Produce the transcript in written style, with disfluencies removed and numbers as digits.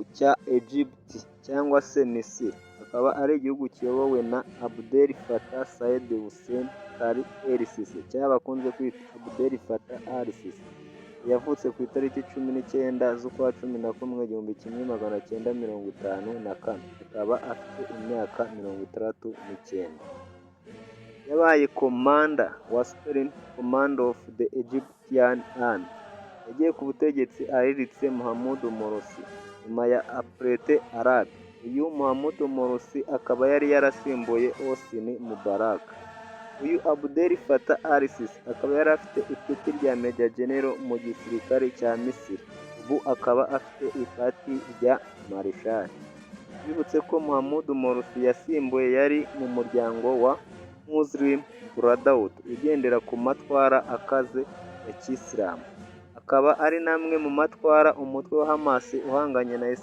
Igihugu cya Egypt cyangwa se Misiri, akaba ari igihugu kiyobowe na Abdel Fattah Said Hussein Kali El Sisi, cyangwa bakunze kwita Abdel Fattah al-Sisi. Yavutse ku itariki 19 z'ukwa 11 1954, akaba afite imyaka 69. Yabaye commander wa Supreme Command of the Egyptian Army. Yagiye ku butegetsi ahiritse Mohamed Morsi nyuma ya Printemps Arabe. Uyu Mohamed Morsi akaba yari yarasimbuye Hosni Mubarak. Uyu Abdel Fattah al-Sisi akaba yari afite ipeti rya Major General mu gisirikare cya Misiri, ubu akaba afite ipeti rya Marshal. Bibutse ko Mohamed Morsi yasimbuye yari mu muryango wa Muslim Brotherhood ugendera ku matwara akaze ya kisilamu, akaba ari n'amwe mu matwara umutwe wa Hamas uhanganye na Israel.